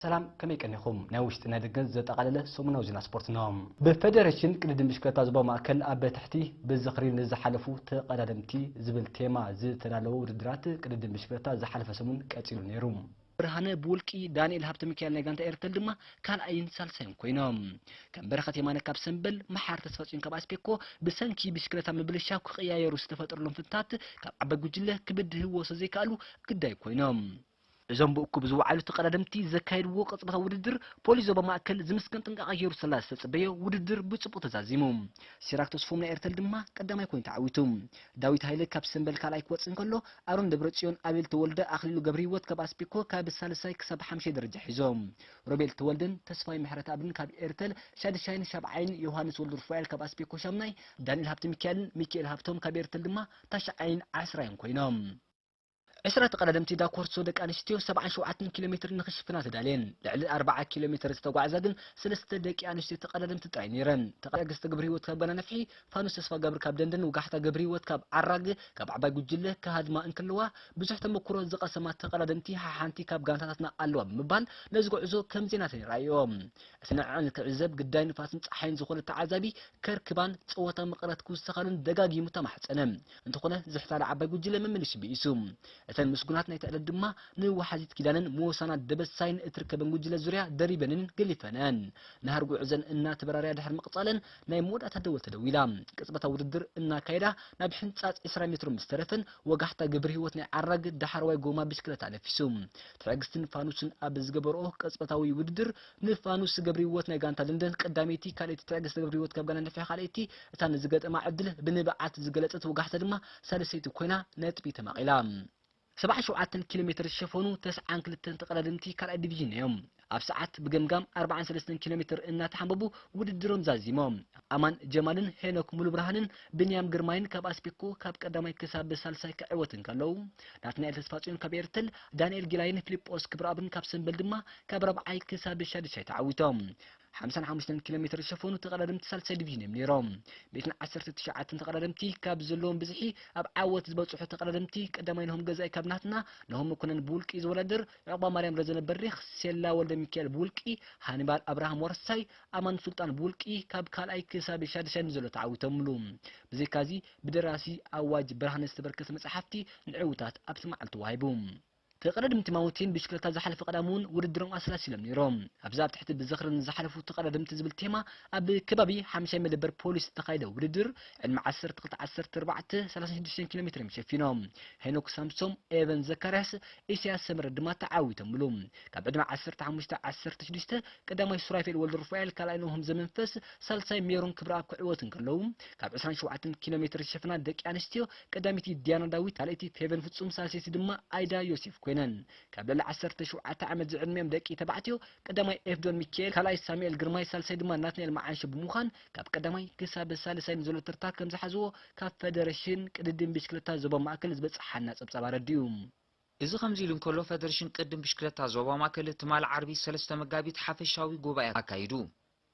ሰላም፣ ከመይ ቀኒኹም? ናይ ውሽጢ ናይ ደገን ዘጠቓለለ ሰሙናዊ ዜና ስፖርት ነው። ብፌደሬሽን ቅድድም ብሽክለታ ዞባ ማእከል ኣብ ትሕቲ ብዝኽሪ ንዝሓለፉ ተቐዳደምቲ ዝብል ቴማ ዝተዳለወ ውድድራት ቅድድም ብሽክለታ ዝሓለፈ ሰሙን ቀጺሉ ነይሩ። ብርሃነ ብውልቂ፣ ዳንኤል ሃብተ ሚካኤል ናይ ጋንታ ኤርተል ድማ ካልኣይን ሳልሳይን ኮይኖም። ከም በረኸት የማነ ካብ ሰምበል፣ መሓር ተስፋጽዮን ካብ ኣስፔኮ ብሰንኪ ብሽክለታ ምብልሻው ክቕያየሩ ዝተፈጠረሎም ፍታት ካብ ዓባይ ጉጅለ ክብድህዎ ስለዘይከኣሉ ግዳይ ኮይኖም። እዞም ብእኩብ ዝወዓሉ ተቐዳደምቲ ዘካየድዎ ቅጽበታዊ ውድድር ፖሊስ ዞባ ማእከል ዝምስገን ጥንቃቐ ገይሩ ስላ ዝተጸበዮ ውድድር ብጽቡቕ ተዛዚሙ። ሲራክ ተስፎም ናይ ኤርተል ድማ ቀዳማይ ኮይኑ ተዓዊቱ። ዳዊት ሃይለ ካብ ሰምበል ካልኣይ ክወጽእ እንከሎ፣ ኣሮን ደብረጽዮን፣ ኣቤል ተወልደ፣ ኣኽሊሉ ገብረህይወት ካብ ኣስፒኮ ካብ ሳልሳይ ክሳብ ሓምሻይ ደረጃ ሒዞም። ሮቤል ተወልደን ተስፋይ ምሕረትኣብን ካብ ኤርተል ሻድሻይን ሻብዓይን፣ ዮሃንስ ወልደሩፋኤል ካብ ኣስፒኮ ሻምናይ፣ ዳንኤል ሃብተ ሚካኤልን ሚካኤል ሃብቶም ካብ ኤርተል ድማ ታሽዓይን ዓስራይን ኮይኖም። ዕስራ ተቐዳደምቲ ዳኮርሶ ደቂ ኣንስትዮ ሰብዓን ሸውዓተን ኪሎ ሜትር ንኽሽፍና ተዳልየን። ልዕሊ ኣርባዓ ኪሎ ሜትር ዝተጓዕዛ ግን ሰለስተ ደቂ ኣንስትዮ ተቐዳደምቲ ጥራይ ነይረን። ተቐዳደምቲ ገብረ ህይወት ካብ ጋና ነፍሒ፣ ፋኑስ ተስፋ ገብር ካብ ደንደን፣ ወጋሕታ ገብረ ህይወት ካብ ዓራግ፣ ካብ ዓባይ ጉጅለ፣ ክሃድማ እንከለዋ፣ ብዙሕ ተመኩሮ ዝቐሰማ ተቐዳደምቲ ሓሓንቲ ካብ ጋንታታትና ኣለዋ ብምባል ነዚ ጉዕዞ ከም ዜናተን ይረኣይኦ። እቲ ንዕዐን ክዕዘብ ግዳይ ንፋስን ጸሓይን ዝኾነ ተዓዛቢ ከርክባን ጸወታ መቐረት ክውስኻሉን ደጋጊሙ ተማሕጸነ። እንተኾነ ዝሕታለ ዓባይ ጉጅለ መመሊሱ ብኢሱ። እተን ምስጉናት ናይቲ ዕለት ድማ ንወሓዚት ኪዳነን ሞሳና ደበሳይን እትርከበን ጉጅለ ዙርያ ደሪበንን ገሊፈነን። ናህር ጉዕዘን እናተበራረያ ድሕሪ ምቕጻለን ናይ መወዳእታ ደወል ተደዊላ። ቅጽበታዊ ውድድር እናካየዳ ናብ ሕንጻጽ ዕስራ ሜትሮ ምስ ተረፈን ወጋሕታ ገብረ ህይወት ናይ ዓራግ ዳሕረዋይ ጎማ ብሽክለታ ነፊሱ። ትዕግስትን ፋኑስን ኣብ ዝገበርኦ ቅጽበታዊ ውድድር ንፋኑስ ገብረ ህይወት ናይ ጋንታ ደንደን ቀዳመይቲ፣ ካልኣይቲ ትዕግስት ገብረ ህይወት ካብ ጋና ነፍሒ ካልኣይቲ፣ እታ ንዝገጠማ ዕድል ብንብዓት ዝገለጸት ወጋሕታ ድማ ሳልሰይቲ ኮይና ነጥቢ ተማቒላ። ሰብዓን ሸውዓተን ኪሎ ሜትር ዝሸፈኑ ተስዓን ክልተን ተቐዳደምቲ ካልኣይ ዲቪዥን እዮም። ኣብ ሰዓት ብገምጋም ኣርባዓን ሰለስተን ኪሎ ሜትር እናተሓንበቡ ውድድሮም ዛዚሞም። ኣማን ጀማልን ሄኖክ ሙሉብርሃንን ብንያም ግርማይን ካብ ኣስፒኮ ካብ ቀዳማይ ክሳብ ሳልሳይ ክዕወት እንከለዉ፣ ናትናኤል ተስፋጽዮን ካብ ኤርተል፣ ዳንኤል ጊላይን ፊሊጶስ ክብረኣብን ካብ ሰምበል ድማ ካብ ራብዓይ ክሳብ ሻድሻይ ተዓዊቶም። ሓምሳን ሓሙሽተን ኪሎ ሜትር ዝሸፈኑ ተቐዳደምቲ ሳልሳይ ዲቪዥን እዮም ነይሮም። ሚእትን ዓሰርተ ትሽዓተን ተቐዳደምቲ ካብ ዘለዎም ብዝሒ ኣብ ዓወት ዝበጽሑ ተቐዳደምቲ ቀዳማይ ነሆም ገዛኢ ካብ ናትና፣ ነሆም መኮነን ብውልቂ ዝወዳደር፣ ዕቑባ ማርያም ረዘነ በሪኽ፣ ሴላ ወልደ ሚካኤል ብውልቂ፣ ሃኒባል ኣብርሃም ወርሳይ፣ ኣማን ሱልጣን ብውልቂ ካብ ካልኣይ ክሳብ ሻድሻይ ንዘሎ ተዓዊቶምሉ። ብዘይካዚ ብደራሲ ኣዋጅ ብርሃነ ዝተበርከተ መጽሓፍቲ ንዕዉታት ኣብቲ መዓልቲ ተዋሂቡ። ተቐዳደምቲ ማውንቴን ብሽክለታ ዝሓለፈ ቀዳም እውን ውድድሮም ኣሰላሲሎም ነይሮም። ኣብዚ ኣብ ትሕቲ ብዝኽርን ዝሓለፉ ተቐዳደምቲ ዝብል ቴማ ኣብ ከባቢ ሓምሻይ መደበር ፖሊስ ዝተኻየደ ውድድር ዕድመ ዓሰርተ ክልተ ዓሰርተ ኣርባዕተ ሰላሳ ሽዱሽተ ኪሎ ሜትር እዮም ሸፊኖም። ሄኖክ ሳምሶም፣ ኤቨን ዘካርያስ፣ ኢሳያስ ሰመረ ድማ ተዓዊቶምሉ። ካብ ዕድመ ዓሰርተ ሓሙሽተ ዓሰርተ ሽዱሽተ ቀዳማይ ሱራፌል ወልደ ሩፋኤል፣ ካልኣይ ነሆም ዘመንፈስ፣ ሳልሳይ ሜሮን ክብረኣብ ክዕወቱ እንከለዉ፣ ካብ ዕስራን ሸውዓተን ኪሎ ሜትር ዝሸፍና ደቂ ኣንስትዮ ቀዳመይቲ ዲያና ዳዊት፣ ካልኣይቲ ፌቨን ፍጹም፣ ሳልሰይቲ ድማ ኣይዳ ዮሴፍ ኮይነን። ካብ ልዕሊ ዓሰርተ ሸውዓተ ዓመት ዝዕድሚኦም ደቂ ተባዕትዮ ቀዳማይ ኤፍዶን ሚካኤል፣ ካልኣይ ሳሙኤል ግርማይ፣ ሳልሳይ ድማ ናትናኤል መዓንሸ ብምዃን ካብ ቀዳማይ ክሳብ ሳልሳይ ንዘሎ ተርታ ከም ዝሓዝዎ ካብ ፈደረሽን ቅድድም ብሽክለታ ዞባ ማእከል ዝበጽሓና ጸብጻብ ኣረዲኡ። እዚ ከምዚ ኢሉ እንከሎ፣ ፈደረሽን ቅድድም ብሽክለታ ዞባ ማእከል ትማል ዓርቢ ሰለስተ መጋቢት ሓፈሻዊ ጉባኤ ኣካይዱ።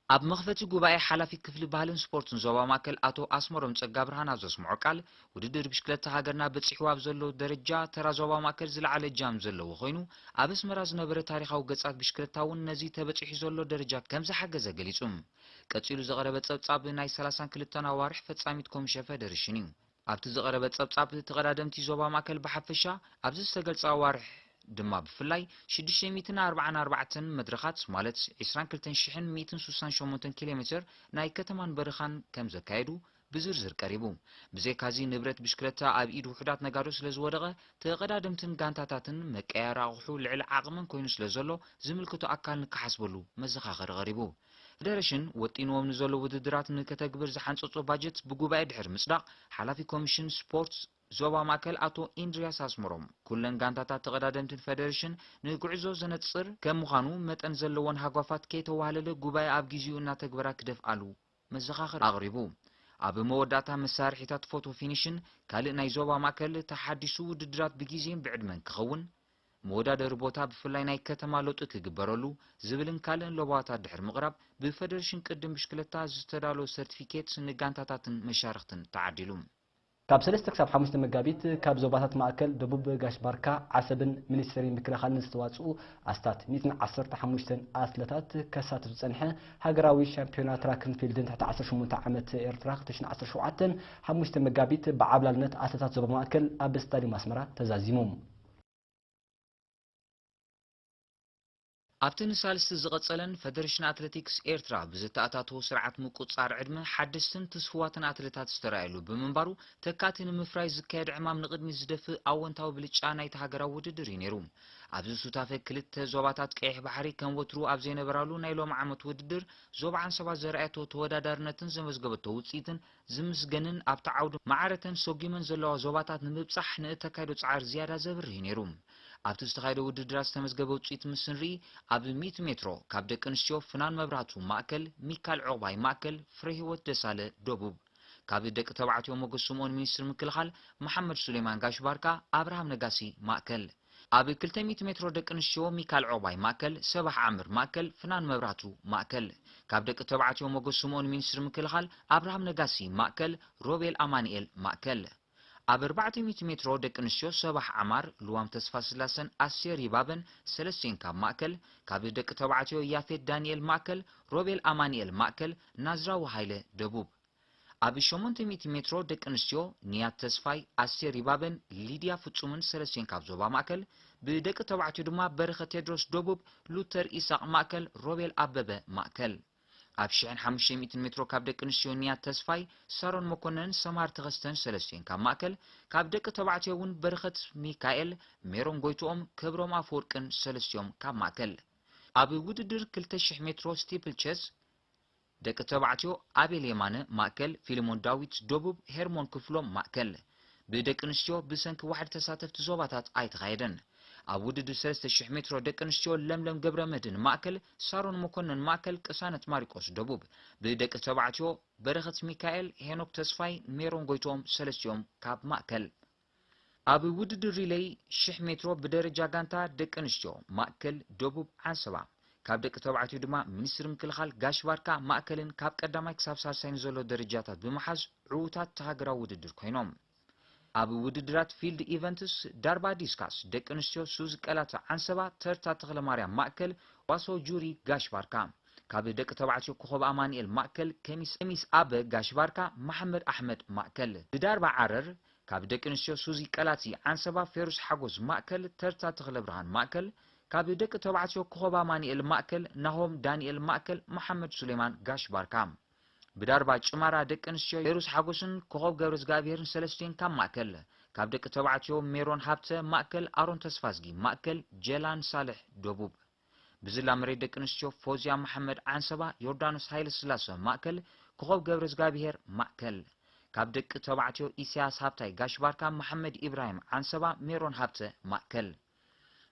ኣብ መኽፈቲ ጉባኤ፣ ሓላፊ ክፍሊ ባህልን ስፖርትን ዞባ ማእከል ኣቶ ኣስመሮም ጸጋብርሃን ኣብ ዘስምዖ ቃል፣ ውድድር ብሽክለታ ሃገርና በጺሕዎ ኣብ ዘሎ ደረጃ፣ ተራ ዞባ ማእከል ዝለዓለ እጃም ዘለዎ ኮይኑ፣ ኣብ ኣስመራ ዝነበረ ታሪኻዊ ገጻት ብሽክለታ እውን ነዚ ተበጺሑ ዘሎ ደረጃ ከም ዝሓገዘ ገሊጹ። ቀጺሉ ዝቐረበ ጸብጻብ፣ ናይ ሰላሳን ክልተን ኣዋርሕ ፈጻሚት ኮሚሽን ፈደረሽን እዩ። ኣብቲ ዝቐረበ ጸብጻብ፣ ተቐዳደምቲ ዞባ ማእከል ብሓፈሻ፣ ኣብዚ ዝተገልጸ ኣዋርሕ ድማ ብፍላይ፣ ሽዱሽተ ሚእትን ኣርባዓን ኣርባዕተን መድረኻት፣ ማለት ዕስራን ክልተን ሽሕን ሚእትን ስሳን ሸሞንተን ኪሎ ሜትር ናይ ከተማን በረኻን ከም ዘካየዱ ብዝርዝር ቀሪቡ። ብዘይካዚ፣ ንብረት ብሽክለታ ኣብ ኢድ ውሑዳት ነጋዶ ስለ ዝወደቐ፣ ተቐዳደምትን ጋንታታትን መቀያየሪ ኣቑሑ ልዕሊ ዓቕመን ኮይኑ ስለ ዘሎ፣ ዝምልከቶ ኣካል ንክሓስበሉ መዘኻኸሪ ቀሪቡ። ፈደረሽን ወጢንዎም ንዘሎ ውድድራት ንከተግብር ዝሓንጸጾ ባጀት ብጉባኤ ድሕሪ ምጽዳቕ፣ ሓላፊ ኮሚሽን ስፖርት ዞባ ማእከል ኣቶ ኢንድርያስ ኣስመሮም፣ ኩለን ጋንታታት ተቐዳደምትን ፈደረሽን ንጉዕዞ ዘነጽር ከም ምዃኑ መጠን ዘለወን ሃጓፋት ከይተዋህለለ ጉባኤ ኣብ ግዜኡ እናተግበራ ክደፍኣሉ መዘኻኸሪ ኣቕሪቡ። ኣብ መወዳእታ መሳርሒታት ፎቶ ፊኒሽን ካልእ ናይ ዞባ ማእከል ተሓዲሱ ውድድራት ብግዜን ብዕድመን ክኸውን፣ መወዳደሪ ቦታ ብፍላይ ናይ ከተማ ለውጢ ክግበረሉ ዝብልን ካልእን ለበዋታት ድሕሪ ምቕራብ፣ ብፈደረሽን ቅድም ብሽክለታ ዝተዳለወ ሰርቲፊኬት ንጋንታታትን መሻርኽትን ተዓዲሉ። ካብ ሰለስተ ክሳብ ሓሙሽተ መጋቢት ካብ ዞባታት ማእከል፣ ደቡብ፣ ጋሽ ባርካ፣ ዓሰብን ሚኒስትሪ ምክልኻልን ዝተዋጽኡ ኣስታት ሚእትን ዓሰርተ ሓሙሽተን ኣትለታት ከሳትፍ ዝጸንሐ ሃገራዊ ሻምፒዮና ትራክን ፊልድን ትሕቲ ዓሰርተ ሸሞንተ ዓመት ኤርትራ ክልተ ሽሕን ዓሰርተ ሸውዓተን፣ ሓሙሽተ መጋቢት ብዓብላልነት ኣትለታት ዞባ ማእከል ኣብ ስታድዩም ኣስመራ ተዛዚሙ። ኣብቲ ንሳልስቲ ዝቐጸለን ፈደሬሽን ኣትሌቲክስ ኤርትራ ብዝተኣታተዎ ስርዓት ምቁጽጻር ዕድመ ሓደስትን ትስፉዋትን ኣትሌታት ዝተራእየሉ ብምንባሩ፣ ተካእቲ ንምፍራይ ዝካየድ ዕማም ንቕድሚት ዝደፍእ ኣወንታዊ ብልጫ ናይቲ ሃገራዊ ውድድር እዩ ነይሩ። ኣብዚ ሱታፌ ክልተ ዞባታት ቀይሕ ባሕሪ ከም ወትሩ ኣብ ዘይነበራሉ ናይ ሎሚ ዓመት ውድድር፣ ዞባ ዓንሰባ ዘርኣየቶ ተወዳዳርነትን ዘመዝገበቶ ውጽኢትን ዝምስገንን ኣብቲ ዓውዲ ማዕረተን ሰጒመን ዘለዋ ዞባታት ንምብጻሕ ንእተካይዶ ጻዕሪ ዝያዳ ዘብርህ እዩ ነይሩ። ኣብቲ ዝተኻየደ ውድድራት ዝተመዝገበ ውጽኢት ምስ ንርኢ፣ ኣብ ሚእቲ ሜትሮ ካብ ደቂ ኣንስትዮ ፍናን መብራህቱ ማእከል፣ ሚካል ዑቕባይ ማእከል፣ ፍሬህይወት ደሳለ ደቡብ፣ ካብ ደቂ ተባዕትዮ ሞገስ ስምኦን ሚኒስትሪ ምክልኻል፣ መሓመድ ሱሌማን ጋሽ ባርካ፣ ኣብርሃም ነጋሲ ማእከል፣ ኣብ ክልተ ሚእቲ ሜትሮ ደቂ ኣንስትዮ ሚካል ዑቕባይ ማእከል፣ ሰባሕ ዓምር ማእከል፣ ፍናን መብራህቱ ማእከል፣ ካብ ደቂ ተባዕትዮ ሞገስ ስምኦን ሚኒስትሪ ምክልኻል፣ ኣብርሃም ነጋሲ ማእከል፣ ሮቤል ኣማኑኤል ማእከል። ኣብ ኣርባዕተ ሚእቲ ሜትሮ ደቂ ኣንስትዮ ሰባሕ ዓማር፣ ልዋም ተስፋስላሰን ኣስቴር ይባበን ሰለስቲኤን ካብ ማእከል፣ ካብ ደቂ ተባዕትዮ ያፌት ዳንኤል ማእከል፣ ሮቤል ኣማኑኤል ማእከል፣ ናዝራዊ ሃይለ ደቡብ። ኣብ ሸሞንተ ሚእቲ ሜትሮ ደቂ ኣንስትዮ ንያት ተስፋይ፣ ኣስቴር ይባበን ሊድያ ፍጹምን ሰለስቲኤን ካብ ዞባ ማእከል፣ ብደቂ ተባዕትዮ ድማ በረኸት ቴድሮስ ደቡብ፣ ሉተር ኢሳቕ ማእከል፣ ሮቤል ኣበበ ማእከል። ኣብ ሽሕን ሓሙሽተ ሚእትን ሜትሮ ካብ ደቂ ኣንስትዮ ንያት ተስፋይ፣ ሳሮን መኮነንን ሰምሃር ተኸስተን ሰለስቲኤን ካብ ማእከል፣ ካብ ደቂ ተባዕትዮ እውን በረኸት ሚካኤል፣ ሜሮን ጎይትኦም፣ ክብሮም ኣፈወርቅን ሰለስቲኦም ካብ ማእከል። ኣብ ውድድር ክልተ ሽሕ ሜትሮ ስቲፕል ቸስ ደቂ ተባዕትዮ ኣቤል የማነ ማእከል፣ ፊልሞን ዳዊት ደቡብ፣ ሄርሞን ክፍሎም ማእከል። ብደቂ ኣንስትዮ ብሰንኪ ዋሕዲ ተሳተፍቲ ዞባታት ኣይተኻየደን። ኣብ ውድድር ሰለስተ ሽሕ ሜትሮ ደቂ ኣንስትዮ ለምለም ገብረመድህን ማእከል፣ ሳሮን መኮነን ማእከል፣ ቅሳነት ማሪቆስ ደቡብ፣ ብደቂ ተባዕትዮ በረኸት ሚካኤል፣ ሄኖክ ተስፋይ፣ ሜሮን ጎይትኦም ሰለስቲኦም ካብ ማእከል። ኣብ ውድድር ሪሌይ ሽሕ ሜትሮ ብደረጃ ጋንታ ደቂ ኣንስትዮ ማእከል ደቡብ ዓንሰባ፣ ካብ ደቂ ተባዕትዮ ድማ ሚኒስትሪ ምክልኻል ጋሽ ባርካ ማእከልን ካብ ቀዳማይ ክሳብ ሳልሳይ ንዘሎ ደረጃታት ብምሓዝ ዕዉታት እቲ ሃገራዊ ውድድር ኮይኖም። ኣብ ውድድራት ፊልድ ኢቨንትስ ዳርባ ዲስካስ ደቂ ኣንስትዮ ሱዚ ቀላተ ዓንሰባ፣ ተርታ ተኽለማርያም ማእከል፣ ዋሶ ጁሪ ጋሽ ባርካ፣ ካብ ደቂ ተባዕትዮ ኮኾብ ኣማኑኤል ማእከል፣ ከሚስ፣ ከሚስ ኣበ ጋሽ ባርካ፣ መሓመድ ኣሕመድ ማእከል። ብዳርባ ዓረር ካብ ደቂ ኣንስትዮ ሱዚ ቀላቲ ዓንሰባ፣ ፌሩስ ሓጎስ ማእከል፣ ተርታ ተኽለብርሃን ማእከል፣ ካብ ደቂ ተባዕትዮ ኮኾብ ኣማኑኤል ማእከል፣ ናሆም ዳንኤል ማእከል፣ መሓመድ ሱሌማን ጋሽ ባርካ። ብዳርባ ጭማራ ደቂ ኣንስትዮ ፌሩስ ሓጎስን ኮኾብ ገብረዝጋብሄርን ሰለስቲኤን ካብ ማእከል፣ ካብ ደቂ ተባዕትዮ ሜሮን ሃብተ ማእከል፣ ኣሮን ተስፋዝጊ ማእከል፣ ጀላን ሳልሕ ደቡብ። ብዝላ መሬት ደቂ ኣንስትዮ ፎዝያ መሓመድ ዓንሰባ፣ ዮርዳኖስ ሃይለስላሰ ማእከል፣ ኮኾብ ገብረዝጋብሄር ማእከል። ካብ ደቂ ተባዕትዮ ኢሳያስ ሃብታይ ጋሽ ባርካ፣ መሓመድ ኢብራሂም ዓንሰባ፣ ሜሮን ሃብተ ማእከል።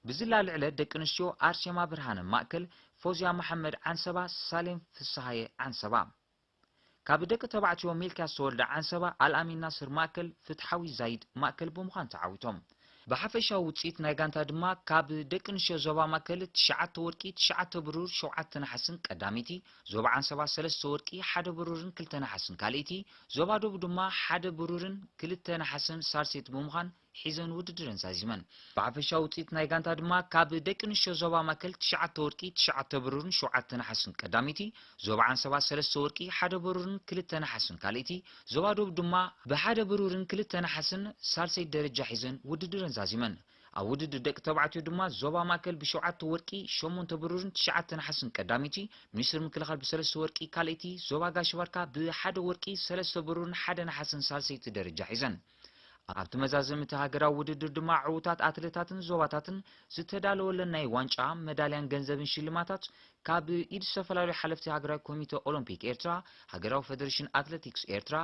ብዝላ ልዕለት ደቂ ኣንስትዮ ኣርሴማ ብርሃነ ማእከል፣ ፎዝያ መሓመድ ዓንሰባ፣ ሳሌም ፍስሃየ ዓንሰባ። ካብ ደቂ ተባዕትዮ ሚልክያስ ተወልደ ዓንሰባ፣ ኣልኣሚን ናስር ማእከል፣ ፍትሓዊ ዛይድ ማእከል ብምዃን ተዓዊቶም። ብሓፈሻዊ ውጽኢት ናይ ጋንታ ድማ ካብ ደቂ ኣንስትዮ ዞባ ማእከል ትሽዓተ ወርቂ፣ ትሽዓተ ብሩር፣ ሸውዓተ ነሓስን ቀዳመይቲ፣ ዞባ ዓንሰባ ሰለስተ ወርቂ፣ ሓደ ብሩርን ክልተ ነሓስን ካልኣይቲ፣ ዞባ ደቡብ ድማ ሓደ ብሩርን ክልተ ነሓስን ሳልሰይቲ ብምዃን ሒዘን ውድድረን ዛዚመን። ብሓፈሻዊ ውጽኢት ናይ ጋንታ ድማ ካብ ደቂ ኣንስትዮ ዞባ ማእከል ትሽዓተ ወርቂ፣ ትሽዓተ ብሩርን ሸውዓተ ነሓስን ቀዳመይቲ፣ ዞባ ዓንሰባ ሰለስተ ወርቂ፣ ሓደ ብሩርን ክልተ ነሓስን ካልኣይቲ፣ ዞባ ደቡብ ድማ ብሓደ ብሩርን ክልተ ነሓስን ሳልሰይቲ ደረጃ ሒዘን ውድድረን ዛዚመን። ኣብ ውድድር ደቂ ተባዕትዮ ድማ ዞባ ማእከል ብሸውዓተ ወርቂ፣ ሸሞንተ ብሩርን ትሽዓተ ነሓስን ቀዳመይቲ፣ ሚኒስትሪ ምክልኻል ብሰለስተ ወርቂ ካልኣይቲ፣ ዞባ ጋሽ ባርካ ብሓደ ወርቂ፣ ሰለስተ ብሩርን ሓደ ነሓስን ሳልሰይቲ ደረጃ ሒዘን። ኣብቲ መዛዘሚ እቲ ሃገራዊ ውድድር ድማ ዕዉታት ኣትሌታትን ዞባታትን ዝተዳለወለን ናይ ዋንጫ፣ መዳልያን ገንዘብን ሽልማታት ካብ ኢድ ዝተፈላለዩ ሓለፍቲ ሃገራዊ ኮሚተ ኦሎምፒክ ኤርትራ፣ ሃገራዊ ፈደሬሽን ኣትሌቲክስ ኤርትራ፣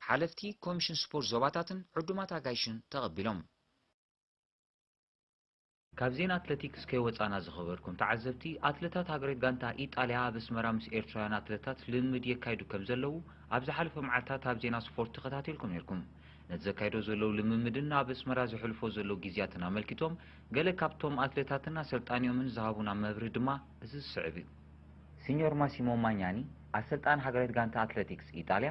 ሓለፍቲ ኮሚሽን ስፖርት ዞባታትን ዕዱማት ኣጋይሽን ተቐቢሎም። ካብ ዜና ኣትሌቲክስ ከይወጻና ዝኸበርኩም ተዓዘብቲ፣ ኣትሌታት ሃገራዊት ጋንታ ኢጣልያ ኣብ ኣስመራ ምስ ኤርትራውያን ኣትሌታት ልምምድ የካይዱ ከም ዘለዉ ኣብ ዝሓለፈ መዓልታት ኣብ ዜና ስፖርት ተኸታቲልኩም ነይርኩም። ነቲ ዘካይዶ ዘለዉ ልምምድን ኣብ ኣስመራ ዘሕልፎ ዘለዉ ግዜያትን ኣመልኪቶም ገለ ካብቶም ኣትሌታትን ኣሰልጣኒኦምን ዝሃቡና መብርሂ ድማ እዚ ዝስዕብ እዩ። ሲኞር ማሲሞ ማኛኒ፣ ኣሰልጣኒ ሃገራዊት ጋንታ ኣትሌቲክስ ኢጣልያ፣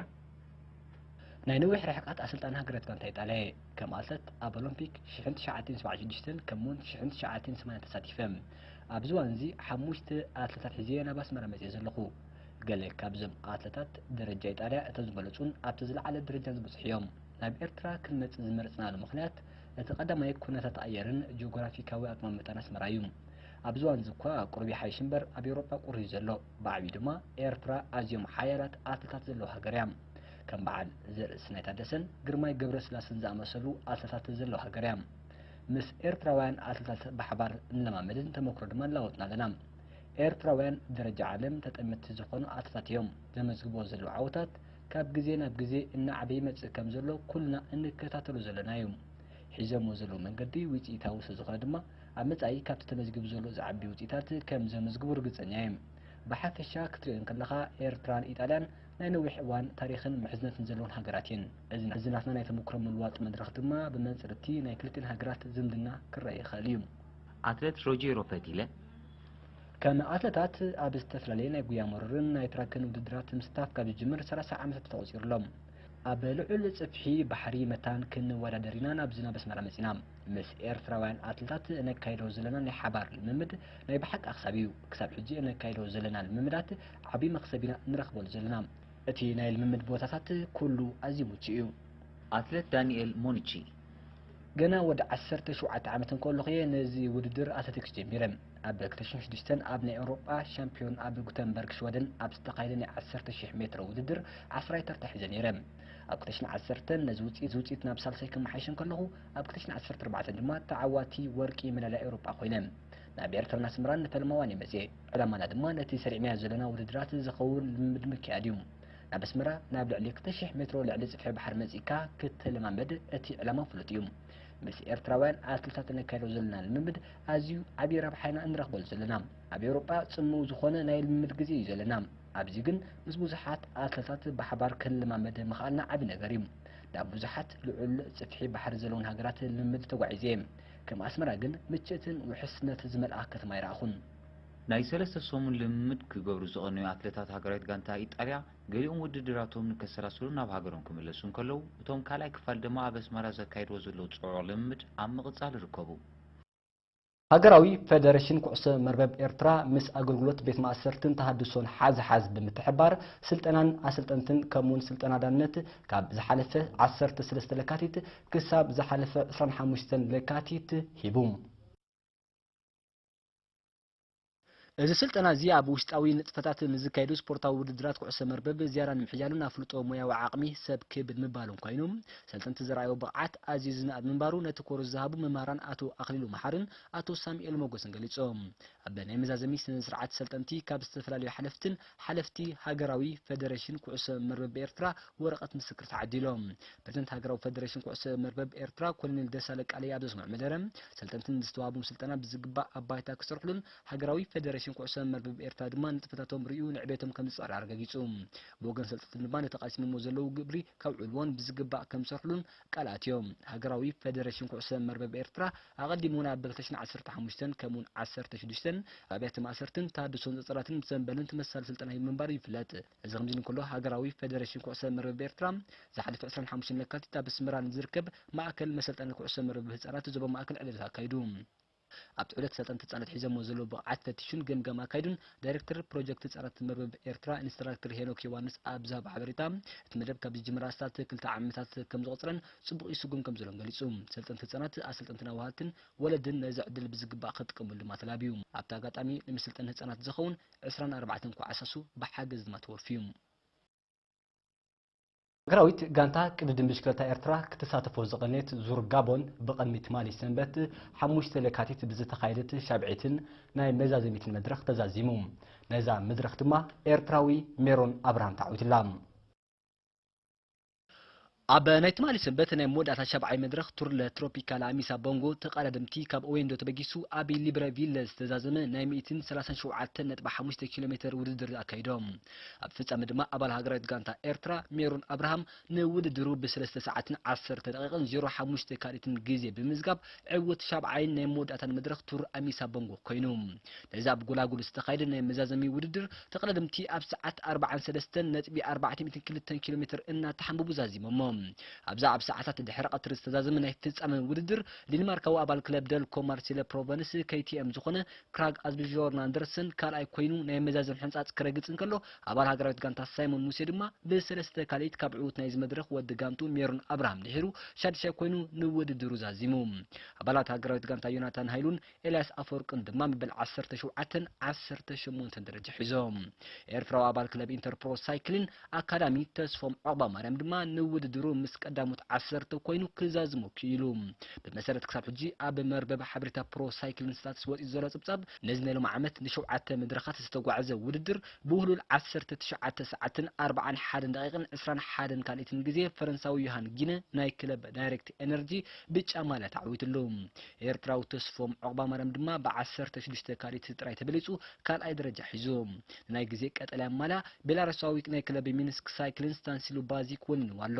ናይ ነዊሕ ርሕቀት ኣሰልጣኒ ሃገራት ጋንታ ኢጣልያ እየ። ከም ኣትለት ኣብ ኦሎምፒክ ሽሕን ትሽዓተን ሰብዓን ሽዱሽተን ከምኡውን ሽሕን ትሽዓተን ሰማንያን ተሳቲፈ። ኣብዚ እዋን እዚ ሓሙሽተ ኣትለታት ሒዘ ናብ ኣስመራ መጺኤ ዘለኹ። ገለ ካብዞም ኣትለታት ደረጃ ኢጣልያ እቶም ዝበለጹን ኣብቲ ዝለዓለ ደረጃን ዝበጽሑ እዮም። ናብ ኤርትራ ክንመጽእ ዝመረጽናሉ ምኽንያት እቲ ቀዳማይ ኩነታት ኣየርን ጂኦግራፊካዊ ኣቀማምጣን ኣስመራ እዩ። ኣብዚ እዋን እዚ እኳ ቁሩብ ይሓይሽ እምበር ኣብ ኤውሮጳ ቁሩብ እዩ ዘሎ። ብዓቢኡ ድማ ኤርትራ ኣዝዮም ሓያላት ኣትለታት ዘለዋ ሃገር እያ። ከም በዓል ዘርእስናይ ታደሰን ግርማይ ገብረስላሰን ዝኣመሰሉ ኣትለታት ዘለዋ ሃገር እያ። ምስ ኤርትራውያን ኣትለታት ብሓባር ንለማመድን ተመክሮ ድማ ንለዋወጥን ኣለና። ኤርትራውያን ደረጃ ዓለም ተጠመትቲ ዝኾኑ ኣትለታት እዮም። ዘመዝግብዎ ዘለዉ ዓወታት ካብ ግዜ ናብ ግዜ እናዓበየ ይመጽእ ከም ዘሎ ኩልና እንከታተሎ ዘለና እዩ። ሒዘምዎ ዘለዉ መንገዲ ውጽኢታዊ ስለ ዝኾነ ድማ ኣብ መጻኢ ካብቲ ተመዝጊቡ ዘሎ ዝዓቢ ውጽኢታት ከም ዘመዝግቡ ርግጸኛ እየ። ብሓፈሻ ክትሪኦ እንከለኻ ኤርትራን ኢጣልያን ናይ ነዊሕ እዋን ታሪኽን ምሕዝነትን ዘለወን ሃገራት እየን። እዚ እዚ ናትና ናይ ተመክሮ ምልዋጥ መድረኽ ድማ ብመንጽር እቲ ናይ ክልቲኤን ሃገራት ዝምድና ክረኣ ይኽእል እዩ። ኣትለት ሮጀሮ ፈቲለ። ከም ኣትለታት ኣብ ዝተፈላለየ ናይ ጉያ መሮርን ናይ ትራክን ውድድራት ምስታፍ ካብ ዝጅምር ሰላሳ ዓመታት ተቖጺሩ ኣሎ። ኣብ ልዑል ጽፍሒ ባሕሪ መታን ክንወዳደር ኢና ናብዚ ናብ ኣስመራ መጺና። ምስ ኤርትራውያን ኣትለታት እነካይዶ ዘለና ናይ ሓባር ልምምድ ናይ ብሓቂ ኣኽሳቢ እዩ። ክሳብ ሕጂ እነካይዶ ዘለና ልምምዳት ዓቢ መኽሰብ ኢና ንረኽበሉ ዘለና። እቲ ናይ ልምምድ ቦታታት ኩሉ ኣዝዩ ምቹእ እዩ። ኣትለት ዳንኤል ሞኑቺ። ገና ወዲ ዓሰርተ ሸውዓተ ዓመት እንከለኹ እየ ነዚ ውድድር ኣትሌቲክስ ጀሚረ። ኣብ ክልተ ሽሕን ሽዱሽተን ኣብ ናይ ኤውሮጳ ሻምፒዮን ኣብ ጉተንበርግ ሽወደን ኣብ ዝተኻየደ ናይ ዓሰርተ ሽሕ ሜትሮ ውድድር ዓስራይ ተርታ ሒዘ ነይረ። ኣብ ክልተ ሽሕን ዓሰርተን ነዚ ውጽኢት ውጽኢት ናብ ሳልሳይ ከመሓይሽ እንከለኹ ኣብ ክልተ ሽሕን ዓሰርተ ኣርባዕተን ድማ ተዓዋቲ ወርቂ መዳልያ ኤውሮጳ ኮይነ። ናብ ኤርትራን ኣስመራን ንፈልማዋን እየ መጽየ። ዕላማና ድማ ነቲ ሰሪዕናዮ ዘለና ውድድራት ዝኸውን ልምምድ ምክያድ እዩ። ናብ ኣስመራ ናብ ልዕሊ ክልተ ሽሕ ሜትሮ ልዕሊ ጽፍሒ ባሕሪ መጺእካ ክትለማመድ እቲ ዕላማ ፍሉጥ እዩ። ምስ ኤርትራውያን ኣትሌታት እነካይዶ ዘለና ልምምድ ኣዝዩ ዓቢ ረብሓ ኢና እንረኽበሉ ዘለና። ኣብ ኤውሮጳ ጽምው ዝኾነ ናይ ልምምድ ግዜ እዩ ዘለና። ኣብዚ ግን ምስ ብዙሓት ኣትለታት ብሓባር ክንለማመድ ምኽኣልና ዓቢ ነገር እዩ። ናብ ብዙሓት ልዑል ጽፍሒ ባሕሪ ዘለወን ሃገራት ልምምድ ተጓዒዘ እየ። ከም ኣስመራ ግን ምችእትን ውሕስነት ዝመልኣ ከተማ ኣይረኣኹን። ናይ ሰለስተ ሰሙን ልምምድ ክገብሩ ዝቐነዩ ኣትለታት ሃገራዊት ጋንታ ኢጣልያ፣ ገሊኦም ውድድራቶም ንከሰላስሉ ናብ ሃገሮም ክምለሱ እንከለዉ፣ እቶም ካልኣይ ክፋል ድማ ኣብ ኣስመራ ዘካይድዎ ዘለዉ ጽዑቕ ልምምድ ኣብ ምቕጻል ይርከቡ። ሃገራዊ ፈደረሽን ኩዕሶ መርበብ ኤርትራ ምስ ኣገልግሎት ቤት ማእሰርትን ተሃድሶን ሓዝ ሓዝ ብምትሕብባር ስልጠናን ኣሰልጠንትን ከምኡውን ስልጠና ዳንነት ካብ ዝሓለፈ ዓሰርተ ሰለስተ ለካቲት ክሳብ ዝሓለፈ ዕስራን ሓሙሽተን ለካቲት ሂቡ። እዚ ስልጠና እዚ ኣብ ውሽጣዊ ንጥፈታት ንዝካየዱ ስፖርታዊ ውድድራት ኩዕሶ መርበብ ዝያዳ ንምሕያልን ኣፍልጦ ሞያዊ ዓቕሚ ሰብ ክብ ንምባልን ኮይኑ፣ ሰልጠንቲ ዘርኣዮ ብቕዓት ኣዝዩ ዝነኣድ ምንባሩ ነቲ ኮርስ ዝሃቡ መምህራን ኣቶ ኣኽሊሉ መሓርን ኣቶ ሳሙኤል ሞጎስን ገሊጾም። ኣብ ናይ መዛዘሚ ስነ ስርዓት ሰልጠንቲ ካብ ዝተፈላለዩ ሓለፍትን ሓለፍቲ ሃገራዊ ፈደረሽን ኩዕሶ መርበብ ኤርትራ ወረቐት ምስክር ተዓዲሎም። ፕሬዝደንት ሃገራዊ ፈደረሽን ኩዕሶ መርበብ ኤርትራ ኮሎኔል ደሳለ ቃለይ ኣብ ዘስምዖ መደረ፣ ሰልጠንትን ዝተዋህቦም ስልጠና ብዝግባእ ኣብ ባይታ ክሰርሕሉን ሃገራዊ ፈደረሽን ኩዕሶ መርበብ ኤርትራ ድማ ንጥፈታቶም ርእዩ ንዕቤቶም ከም ዝጸዕር ኣረጋጊጹ። ብወገን ሰልጠንትን ድማ ነቲ ቀሲሞሞ ዘለዉ ግብሪ ከውዕልዎን ብዝግባእ ከም ዝሰርሕሉን ቃል ኣትዮም። ሃገራዊ ፈደረሽን ኩዕሶ መርበብ ኤርትራ ኣቐዲሙ ናብ ክልተ ሽሕን ዓሰርተ ሓሙሽተን ከምኡውን ዓሰርተ ሽዱሽተን ኣብያተ ማእሰርትን ተሃድሶን ጸጸራትን ብዘንበልን ተመሳሳሊ ስልጠና ሂቡ ምንባሩ ይፍለጥ። እዚ ከምዚ ኢሉ እንከሎ፣ ሃገራዊ ፈደረሽን ኩዕሶ መርበብ ኤርትራ ዝሓለፈ ዕስራን ሓሙሽተን ለካቲት ኣብ ኣስመራ ንዝርከብ ማእከል መሰልጠኒ ኩዕሶ መርበብ ህጻናት ዞባ ማእከል ዕለት ኣካይዱ። ኣብቲ ዕለት ሰልጠንቲ ህጻናት ሒዘሞ ዘለዉ ብቕዓት ፈቲሹን ገምጋም ኣካይዱን ዳይሬክተር ፕሮጀክት ህጻናት መርበብ ኤርትራ ኢንስትራክተር ሄኖክ ዮሃንስ ኣብ ዝሃቦ ሓበሬታ፣ እቲ መደብ ካብ ዝጅምር ኣስታት ክልተ ዓመታት ከም ዘቑጽረን ጽቡቕ ይስጉም ከም ዘሎን ገሊጹ። ሰልጠንቲ ህጻናት፣ ኣሰልጠንትን ኣዋሃልትን ወለድን ነዚ ዕድል ብዝግባእ ክጥቀሙሉ ድማ ተላብዩ። ኣብቲ ኣጋጣሚ ንምስልጠን ህጻናት ዝኸውን ዕስራን ኣርባዕተን ኮዓሳሱ ብሓገዝ ድማ ተወፍዩ። ሃገራዊት ጋንታ ቅድድም ብሽክለታ ኤርትራ ክትሳተፎ ዝቐነየት ዙር ጋቦን ብቐድሚ ትማሊ ሰንበት ሓሙሽተ ለካቲት ብዝተኻየደት ሻብዒትን ናይ መዛዘሚትን መድረኽ ተዛዚሙ። ነዛ መድረኽ ድማ ኤርትራዊ ሜሮን ኣብርሃም ተዓዊትላ። ኣብ ናይ ትማሊ ሰንበት ናይ መወዳእታ ሻብዓይ መድረኽ ቱር ለ ትሮፒካል ኣሚሳ ቦንጎ ተቐዳደምቲ ካብ ኦዌንዶ ተበጊሱ ኣብ ሊብረቪል ዝተዛዘመ ናይ ሚእትን ሰላሳን ሸውዓተን ነጥቢ ሓሙሽተ ኪሎ ሜተር ውድድር ኣካይዶም። ኣብ ፍጻመ ድማ ኣባል ሃገራዊት ጋንታ ኤርትራ ሜሮን ኣብርሃም ንውድድሩ ብሰለስተ ሰዓትን ዓሰርተ ደቂቕን ዜሮ ሓሙሽተ ካልኢትን ግዜ ብምዝጋብ ዕውት ሻብዓይን ናይ መወዳእታን መድረኽ ቱር ኣሚሳ ቦንጎ ኮይኑ። ነዚ ኣብ ጎላጉል ዝተኻየደ ናይ መዛዘሚ ውድድር ተቐዳደምቲ ኣብ ሰዓት ኣርባዓን ሰለስተን ነጥቢ ኣርባዕተ ሚእትን ክልተን ኪሎ ሜትር እናተሓንበቡ ዛዚሞሞ። ኣብዛ ኣብ ሰዓታት ድሕሪ ቀትሪ ዝተዛዘመ ናይ ፍጻመ ውድድር፣ ዴንማርካዊ ኣባል ክለብ ደልኮ ማርሴለ ፕሮቨንስ፣ ኬቲኤም ዝኾነ ክራግ ኣዝብጆርን ኣንደርሰን ካልኣይ ኮይኑ ናይ መዛዘም ሕንጻጽ ክረግጽ እንከሎ፣ ኣባል ሃገራዊት ጋንታ ሳይሞን ሙሴ ድማ ብሰለስተ ካልኢት ካብ ዕዉት ናይዚ መድረኽ ወዲ ጋንቱ ሜሮን ኣብርሃም ድሒሩ ሻድሻይ ኮይኑ ንውድድሩ ዛዚሙ። ኣባላት ሃገራዊት ጋንታ ዮናታን ሃይሉን ኤልያስ ኣፈወርቅን ድማ መበል ዓሰርተ ሸውዓተን ዓሰርተ ሸሞንተን ደረጃ ሒዞም። ኤርትራዊ ኣባል ክለብ ኢንተርፕሮ ሳይክሊን ኣካዳሚ ተስፎም ዑቕባ ማርያም ድማ ንውድድሩ ምስ ቀዳሞት ዓሰርተ ኮይኑ ክዛዝሞ ክኢሉ። ብመሰረት ክሳብ ሕጂ ኣብ መርበብ ሓበሬታ ፕሮ ሳይክሊን ስታትስ ወፂኡ ዘሎ ጽብጻብ፣ ነዚ ናይ ሎም ዓመት ንሸውዓተ መድረኻት ዝተጓዕዘ ውድድር ብውህሉል ዓሰርተ ትሽዓተ ሰዓትን ኣርባዓን ሓደን ደቂቕን ዕስራን ሓደን ካልኢትን ግዜ ፈረንሳዊ ዮሃን ጊነ ናይ ክለብ ዳይሬክት ኤነርጂ ብጫ ማልያ ተዓዊትሉ። ኤርትራዊ ተስፎም ዑቕባ ማርያም ድማ ብዓሰርተ ሽዱሽተ ካልኢት ጥራይ ተበሊጹ ካልኣይ ደረጃ ሒዙ። ንናይ ግዜ ቀጠልያ ማልያ ቤላሩሳዊ ናይ ክለብ ሚንስክ ሳይክሊን ስታንሲሉ ባዚክ ወኒንዋ ኣሎ።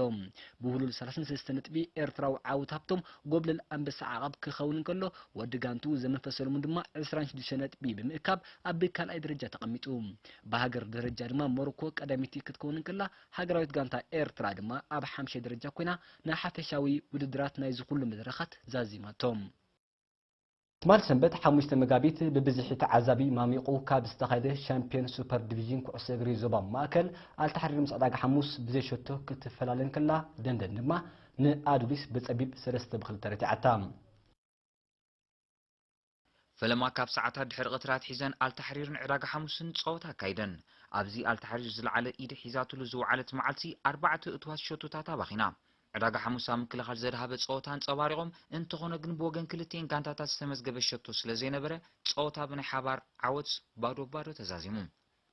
ብውህሉል ሰላሳን ሰለስተን ነጥቢ ኤርትራዊ ዓወት ሃብቶም ጎብለል ኣንበሳ ዓቐብ ክኸውን እንከሎ፣ ወዲ ጋንቱ ዘመንፈ ሰለሙን ድማ ዕስራን ሽዱሽተ ነጥቢ ብምእካብ ኣብ ካልኣይ ደረጃ ተቐሚጡ። ብሃገር ደረጃ ድማ ሞሮኮ ቀዳመይቲ ክትከውን እንከላ፣ ሃገራዊት ጋንታ ኤርትራ ድማ ኣብ ሓምሻይ ደረጃ ኮይና ንሓፈሻዊ ውድድራት ናይዚ ኩሉ መድረኻት ዛዚማቶም። ትማል ሰንበት ሓሙሽተ መጋቢት ብብዝሒ ተዓዛቢ ማሚቑ ካብ ዝተኻየደ ሻምፒዮን ሱፐር ዲቪዥን ኩዕሶ እግሪ ዞባ ማእከል ኣልታሕሪር ምስ ዕዳጋ ሓሙስ ብዘይ ሸቶ ክትፈላለ እንከላ፣ ደንደን ድማ ንኣዱሊስ ብጸቢብ ሰለስተ ብክልተ ረቲዓታ። ፈለማ ካብ ሰዓታት ድሕሪ ቀትሪ ኣትሒዘን ኣልታሕሪርን ዕዳጋ ሓሙስን ጸወታ ኣካይደን። ኣብዚ ኣልታሕሪር ዝለዓለ ኢድ ሒዛትሉ ዝወዓለት መዓልቲ ኣርባዕተ እቱዋት ሸቶታት ኣባኺና። ዕዳጋ ሓሙስ ኣብ ምክልኻል ዘድሃበ ጸወታ ኣንጸባሪቖም፣ እንተኾነ ግን ብወገን ክልቲኤን ጋንታታት ዝተመዝገበ ሸቶ ስለ ዘይነበረ፣ ጸወታ ብናይ ሓባር ዓወት ባዶ ባዶ ተዛዚሙ።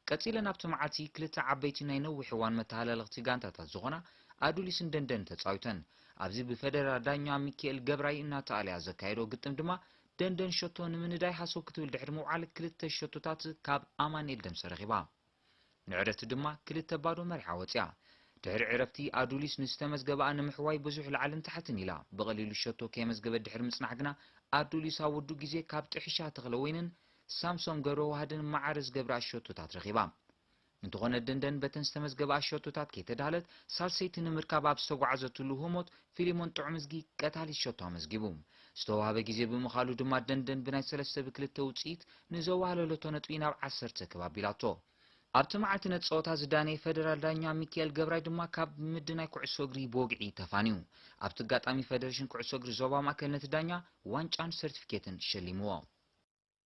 ቀጺለን ኣብቲ መዓልቲ ክልተ ዓበይቲ ናይ ነዊሕ እዋን መተሃላለኽቲ ጋንታታት ዝኾና ኣዱሊስን ደንደን ተጻዊተን። ኣብዚ ብፈደራል ዳኛ ሚካኤል ገብራይ እናተኣለያ ዘካየዶ ግጥም ድማ፣ ደንደን ሸቶ ንምንዳይ ሃሰው ክትብል ድሕሪ ምውዓል ክልተ ሸቶታት ካብ ኣማኑኤል ደምሰ ረኺባ። ንዕረፍቲ ድማ ክልተ ባዶ መሪሓ ወጺኣ። ድሕሪ ዕረፍቲ ኣዱሊስ ንዝተመዝገበኣ ንምሕዋይ ብዙሕ ላዕልን ታሕትን ኢላ። ብቐሊሉ ሸቶ ከየመዝገበት ድሕሪ ምጽናሕ ግና ኣዱሊስ ኣብ ውዱእ ግዜ ካብ ጥሒሻ ተኽለወይንን ሳምሶም ገብረዋህድን ማዕረ ዝገብራ ሸቶታት ረኺባ። እንተኾነ ደንደን በተን ዝተመዝገበኣ ሸቶታት ከይተዳህለት ሳልሰይቲ ንምርካብ ኣብ ዝተጓዓዘትሉ ህሞት ፊሊሞን ጥዑምዝጊ ቀታሊት ሸቶ ኣመዝጊቡ። ዝተዋህበ ግዜ ብምኻሉ ድማ ደንደን ብናይ ሰለስተ ብክልተ ውጽኢት ንዘዋህለለቶ ነጥቢ ናብ ዓሰርተ ክብ ኣቢላቶ። ኣብቲ መዓልቲ ነቲ ጸወታ ዝዳነየ ፈደራል ዳኛ ሚካኤል ገብራይ ድማ ካብ ምድናይ ኩዕሶ እግሪ ብወግዒ ተፋንዩ። ኣብቲ ኣጋጣሚ ፈደሬሽን ኩዕሶ እግሪ ዞባ ማእከል ነቲ ዳኛ ዋንጫን ሰርቲፊኬትን ሸሊምዎ።